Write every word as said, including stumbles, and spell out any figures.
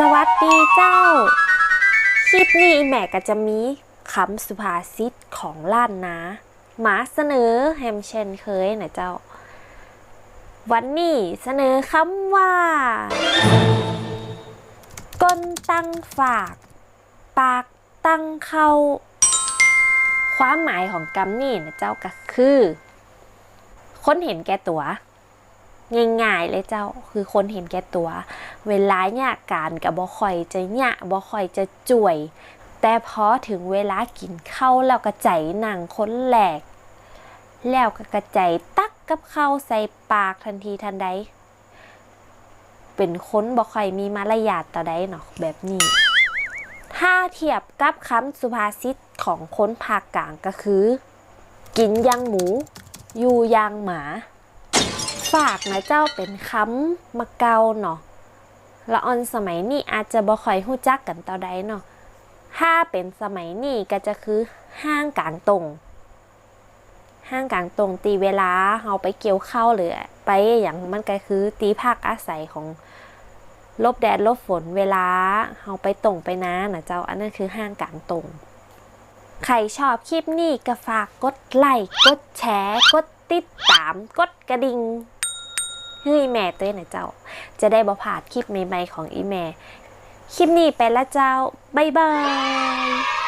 สวัสดีเจ้า คลิปนี้อี่แม่ก็จะมีกำสุภาษิตของล้านนา มาเสนอแหมเช่นเคยนะเจ้า วันนี้เสนอกำว่า ก้นตังฝาก ปากตังเข้า ความหมายของกำนี้นะเจ้าก็คือ คนเห็นแก่ตั๋ว ง่ายๆ เลยเจ้า คือคนเห็นแก่ตั๋ว เวลาเยียะก๋านก็บ่ค่อยจะเยียะ บ่ค่อยจะจ้วย แต่พอเถิงเวลากิ๋นข้าวแล้วก็ใจ๋นั่งคนแรก แล้วก็กระใจ๋ตักกับข้าวใส่ปากตันทีตันใด เป๋นคนบ่ค่อยมีมารยาทเต้าใดเนาะแบบนี้ ถ้าเทียบกับกำสุภาษิตของคนภาคก๋างก็คือ กิ๋นอย่างหมู อยู่อย่างหมา ฝากนะเจ้าเป๋นกำบ่าเก่าเนาะ ละอ่อนสมัยนี้อาจจะบ่ค่อยฮู้จักกั๋นเต้าใดเนาะ ถ้าเป๋นสมัยนี้ก็จะคือ ฮ้างก๋างต้ง ฮ้างก๋างต้งตี้เวลาเฮาไปเกี่ยวข้าวหรือไปอะหยัง มันก็คือตี้พักอาศัยของหลบแดดหลบฝนเวลาเฮาไปต้งไปนานะเจ้า อันนั้นคือฮ้างก๋างต้ง ใผชอบคลิปนี้ก็ฝากกดไลก์ กดแชร์ กดติดตาม กดกระดิ่งหื้ออี่แม่ตวยนะเจ้า จะได้บ่พลาดคลิปใหม่ๆ ของอี่แม่ คลิปนี้ไปละเจ้า บ๊ายบาย